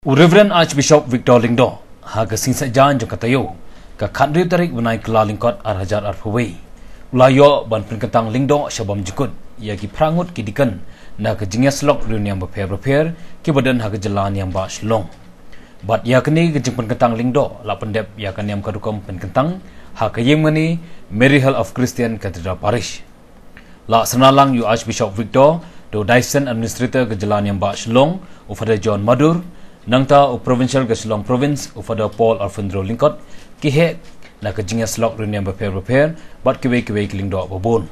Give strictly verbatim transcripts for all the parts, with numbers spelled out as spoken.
U Reverend Archbishop Victor Lyngdoh, ha ka sngi Saitjaiñ jong ka taïew, ka khathynriew tarik bnai Kyllalyngkot ar hajar arphew wei, u la ïoh ban pynkyntang lyngdoh sha bymjukut ïa ki phra ngut ki deacon na ka jingïasyllok riewniam bapher bapher kiba don ha ka jylla niam bah Shillong. Bad ïa kane ka jingpynkyntang lyngdoh la pyndep ïa ka niam ka rukom pynkyntang ha ka ïingmane Mary Help of Christian Cathedral Parish. La synran lang ïa u Archbishop Victor da u Diocesan Administrator ka jylla niam bah Shillong, u Father John Madur, nangta u Provincial ka Shillong Province, u Father Paul Alfondro Lyngkot, ki heh na ka jingïasyllok riewniam bapher bapher bad kiwei kiwei ki lyngdoh babun.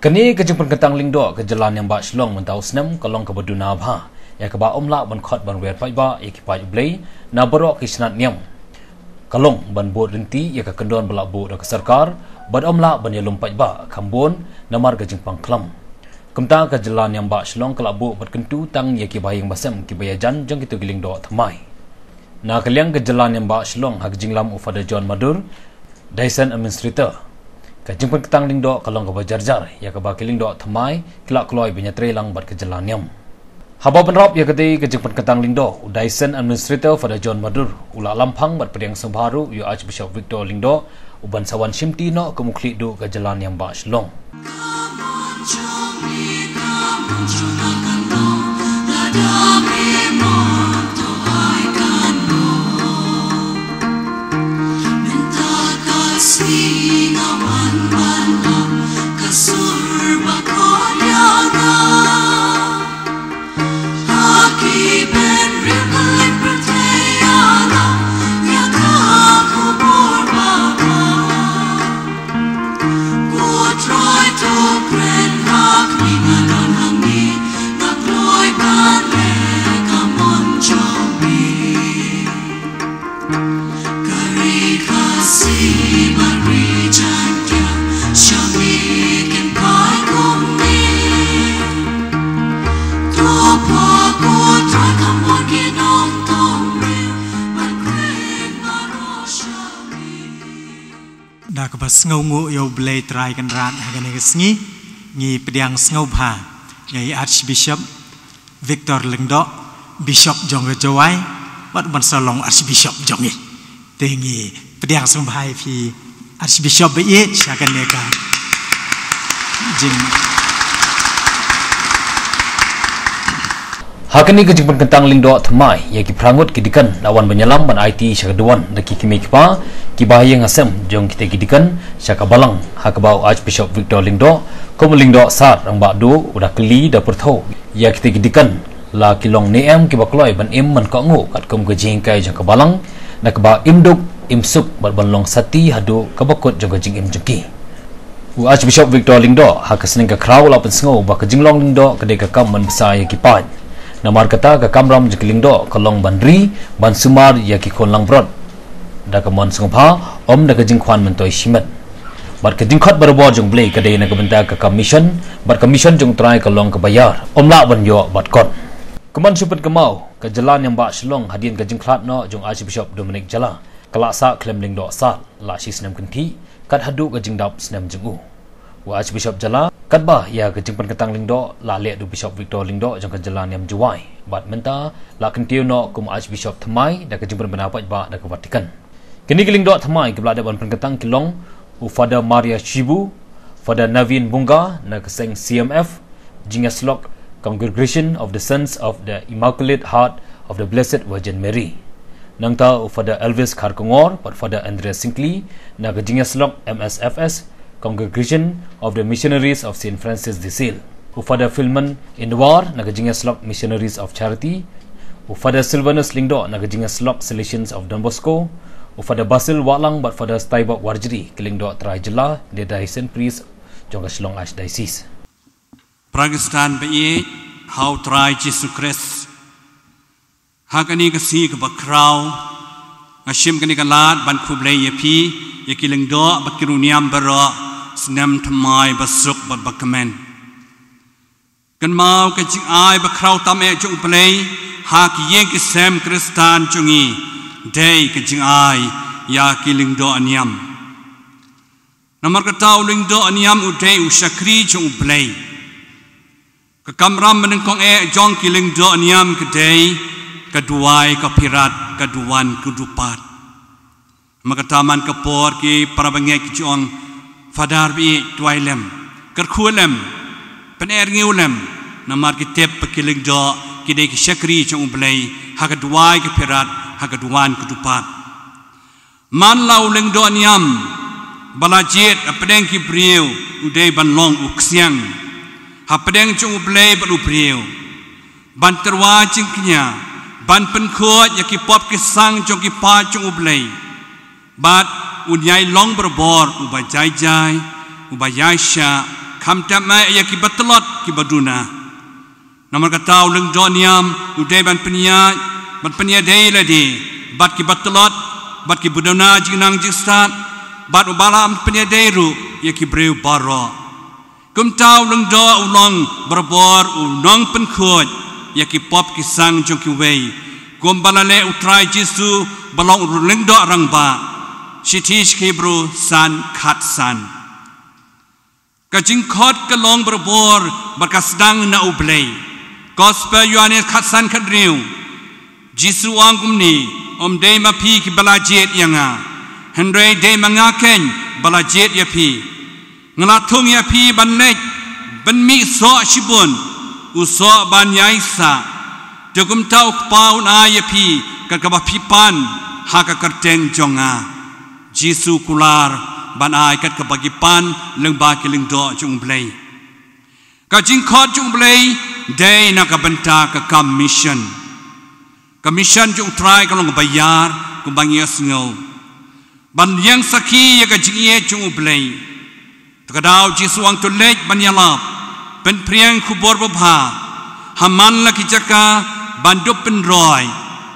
Kane ka jingpynkyntang lyngdoh ka jylla niam bah Shillong mynta u snem ka long kaba duna bha, ïa kaba ym lah ban khot ban wer paidbah ïa ki paid U Blei na baroh ki shnat niam. Ka long ban bud rynti ïa ka kyndon ba la buh da ka sorkar, bad ym lah ban ïalum paidbah kham bun namar ka jingpang khlam. Kumta ka jylla niam bah Shillong ka la buh bad kyntu tang ïa ki bahaïing bahasem kiba ïajan jong kito ki lyngdoh thymmai. Na ka liang ka jylla niam bah Shillong, ha ka jinglam u Father John Madur, Diocesan Administrator, ka jingpynkyntang lyngdoh ka long kaba jarjar ïa kaba ki lyngdoh thymmai ki la kloi ban ïatrei lang bad ka jylla niam. Haba bynrap ïa katei ka jingpynkyntang lyngdoh, u Diocesan Administrator Father John Madur u la lam phang bad pdiang sngewbha ruh ïa u Archbishop Victor Lyngdoh, u ban sa wan shimti noh kum u khlieh duh ka jylla niam bah Shillong. Da kaba sngewnguh ïa U Blei Trai Kynrad ha kane ka sngi, ngi pdiang sngewbha ïa i Archbishop Victor Lyngdoh, Bishop jong ka Jowai, bad ban sa long Archbishop jong ngi. Te ngi pdiang sngewbha ïa phi Archbishop ba ïeit sha kane ka jing. Ha kane ka jingpynkyntang lyngdoh thymmai ïa ki phra ngut ki deacon la wan ban ïalam ban aiti sha ka duwan da ki kmie ki kpa, ki bahaïing hasem jong kitei ki deacon sha ka balang, ha kaba u Archbishop Victor Lyngdoh kum u lyngdoh sar rangbah duh u da kylli da pyrthew ïa kitei ki deacon la ki long ne em kiba kloi ban im man kohnguh katkum ka jinghikai jong ka balang, na kaba im duk im suk bad ban long sati haduh kaba kut jong ka jingim jong ki. U Archbishop Victor Lyngdoh ha ka sneng ka khraw u la pynsngew ba ka jinglong lyngdoh ka dei ka kam ban bsa ïa ki paid. Namar kata ka kamram jong ki lyngdoh ka long ban ri ban sumar ïa ki khun langbrot da ka mon sngewbha, ym da ka jingkhwan myntoi shimet. Bad ka jingkhot barabor jong U Blei ka dei na ka bynta ka kam mission, bad ka mission jong U Trai ka long kaba ïar, ym lah ban ïoh bad kot. Kumban shu pynkynmaw, ka jylla niam bah Shillong hadien ka jingkhlad noh jong u Archbishop Dominic Jala, ka la sah khlem lyngdoh sat la shi snem kynthih, kat haduh ka jingdap snem jong u. U Archbishop Jala, katba ïa ka jingpynkyntang lyngdoh la leh da u Bishop Victor Lyngdoh jong ka jylla niam Jowai, bad mynta la kyntiew noh kum Archbishop thymmai da ka jingpynbna paidbah da ka Vatican. Kine ki lyngdoh thymmai kiba la dep ban pynkyntang ki long u Father Maria Shibu, Father Naveen Bunga na ka seng C M F, jingïasyllok Congregation of the Sons of the Immaculate Heart of the Blessed Virgin Mary. Nangta u Father Elvis Kharkongor bad Father Andreas Syngkli na ka jingïasyllok M S F S, Congregation of the Missionaries of Saint Francis de Sales. U Father Philemon Indwar na ka jingïasyllok Missionaries of Charity. U Father Silvanus Lyngdoh na ka jingïasyllok Salesians of Don Bosco. U Father Basil Wahlang bad Father Steinbok Warjri ki lyngdoh trai jylla, ne diocesan priest jong ka Shillong Archdiocese. Para Khristan ba ïeit ha u Trai Jisu Khrist. Ha kane ka sngi kaba khraw, nga shim kane ka lad ban khublei ïa phi, ïa ki lyngdoh bad ki riewniam baroh, snem thymmai ba suk bad ba kmen. Kynmaw ka jingai ba khraw tam eh jong U Blei ha ki ïing ki sem Khristan jong ngi, dei ka jingai ïa ki lyngdoh niam. Namar kata u lyngdoh niam u dei u shakri jong U Blei. Ka kamram ba nyngkong eh jong ki lyngdoh niam ka dei Ka duwai ka phirat, ka duwan ka dupat. Namar kata man ka por ki para bangeit ki ju ong, Father, bit duwai lem, kyrkhu lem, pynerngiw lem. Namar ki tip ba ki lyngdoh ki dei ki shakri jong U Blei ha ka duwai ka phirat, ha ka duwan ka dupat. Man la u lyngdoh niam ba la jied hapdeng ki briew, u dei ban long u ksiang hapdeng jong U Blei bad u briew, ban tyrwa jingkñia, ban pynkhuid ïa ki pop ki sang jong ki paid jong U Blei. Bad un ïai long barabor uba jai jai, uba ïai shah, khamtam eh ïa ki batlot ki baduna. Namar kata u lyngdoh niam u dei ban pynïaid, ban pynïadei lade bad ki batlot, bad ki baduna jingnang jingstad, bad uba lah ban pynïadei ruh ïa ki briew baroh. Kumta u lyngdoh u long barabor u nongpynkhuid ïa ki pop ki sang jong kiwei, kumba la leh U Trai Jisu ba long u lyngdoh rangbah. Shithi sha ki Hebru san khatsan. Ka jingkhot ka long barabor bad ka sdang na U Blei. Gospel Ïoannis khatsan khathynriew. Jisu u ong kumne, ym dei ma phi kiba la jied ïa nga, hynrei dei ma nga keiñ ba la jied ïa phi. Nga la thung ïa phi ban leit ban mih soh shibun, u soh ban ïai sah. Te kumta U Kpa un ai ïa phi kat kaba phi pan ha ka kyrteng jong nga. Jisu u kular ban ai kat kaba ki pan lyngba ki lyngdoh jong U Blei. Ka jingkhot jong U Blei dei na ka bynta ka kam mission. Ka mission jong U Trai ka long kaba ïar kumba ngi ïohsngew, ban ïeng sakhi ïa ka jingïeit jong U Blei. Te ka daw Jisu u ong, to leit ban ïalap, pynphriang khubor babha ha man la ki jaka, ban dup pynroi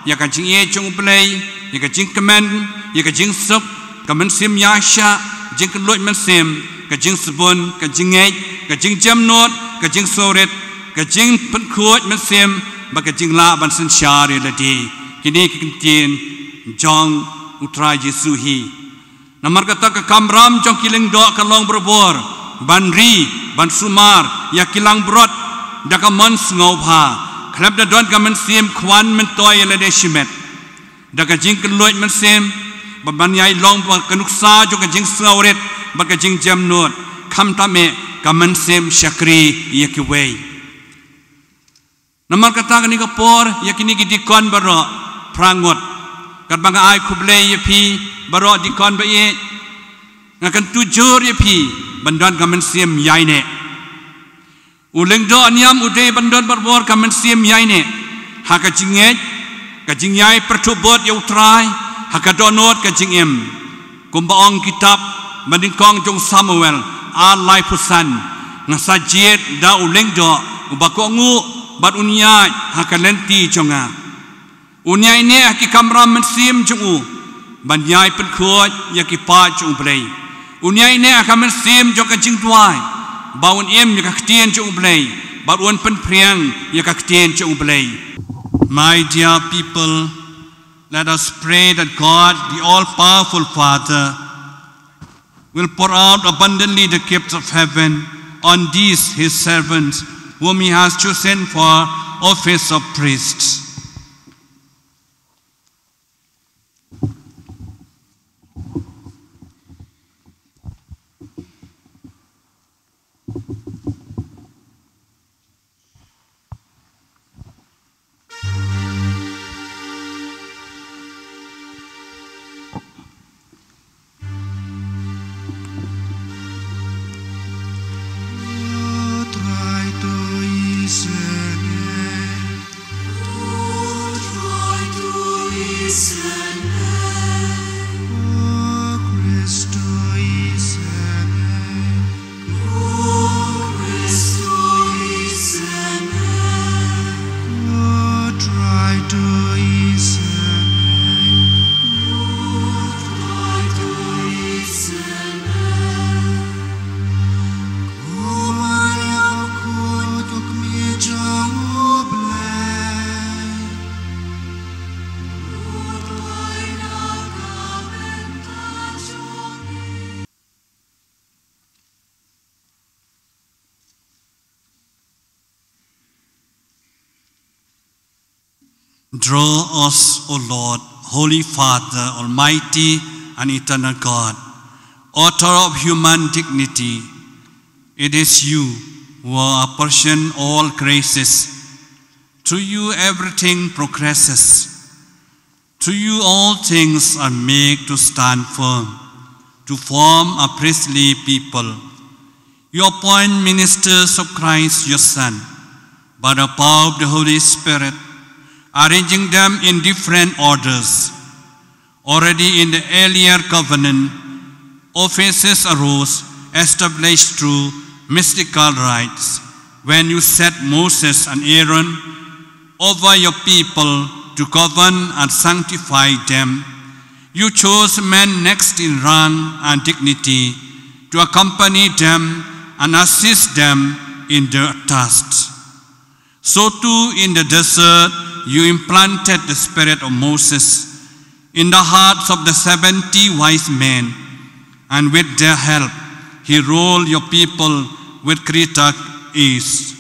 ïa ka jingïeit jong U Blei, ïa ka jingkmen, ïa ka jingsuk, ka mynsiem ïaishah, jingkylluid mynsiem, ka jingsbun, ka jingngeit, ka jingjemnud, ka jingsngewrit, ka jingpynkhuid mynsiem, bad ka jinglah ban synshar ïa lade. Kine ki ktien jong U Trai Jisu hi. Namar kata ka kamram jong ki lyngdoh ka long barabor ban ri, ban sumar ïa ki langbrot da ka mon sngewbha, khlem da don ka mynsiem khwan myntoi ïa lade shimet, da ka jingkylluid mynsiem, bad ban ïai long bad ka nuksa jong ka jingsngewrit bad ka jingjemnud, khamtam eh ka mynsiem shakri ïa kiwei. Namar kata kane ka por, ïa kine ki dikon baroh, phra ngut, katba nga ai khublei ïa phi baroh dikon ba ïeit, nga kyntu jur ïa phi ban don ka mynsiem ïaineh. U lyngdoh niam u dei ban don barabor ka mynsiem ïaineh ha ka jingngeit, ka jingïai pyrthuh bud ïa U Trai ha ka dohnud ka jingim. Kumba ong kitab ba nyngkong jong Samuel ar laiphew san, nga sa jied da u lyngdoh uba kohnguh bad un ïaid ha ka lynti jong nga. Un ïaineh ha ki kamram mynsiem jong u ban ïai pynkhuid ïa ki paid jong U Blei. Un ïaineh ha ka mynsiem jong ka jingduwai ba un im ïa ka ktien jong U Blei bad un pynphriang ïa ka ktien jong U Blei. My dear people, let us pray that God, the all-powerful Father, will pour out abundantly the gifts of heaven on these his servants whom he has chosen for office of priests. Draw us, O Lord, Holy Father, Almighty and Eternal God, Author of human dignity. It is you who apportion all graces. Through you everything progresses. Through you all things are made to stand firm, to form a priestly people. You appoint ministers of Christ your Son, by the power of the Holy Spirit, arranging them in different orders. Already in the earlier covenant, offices arose, established through mystical rites, when you set Moses and Aaron over your people to govern and sanctify them. You chose men next in rank and dignity to accompany them and assist them in their tasks. So too in the desert you implanted the spirit of Moses in the hearts of the seventy wise men, and with their help he ruled your people with greater ease.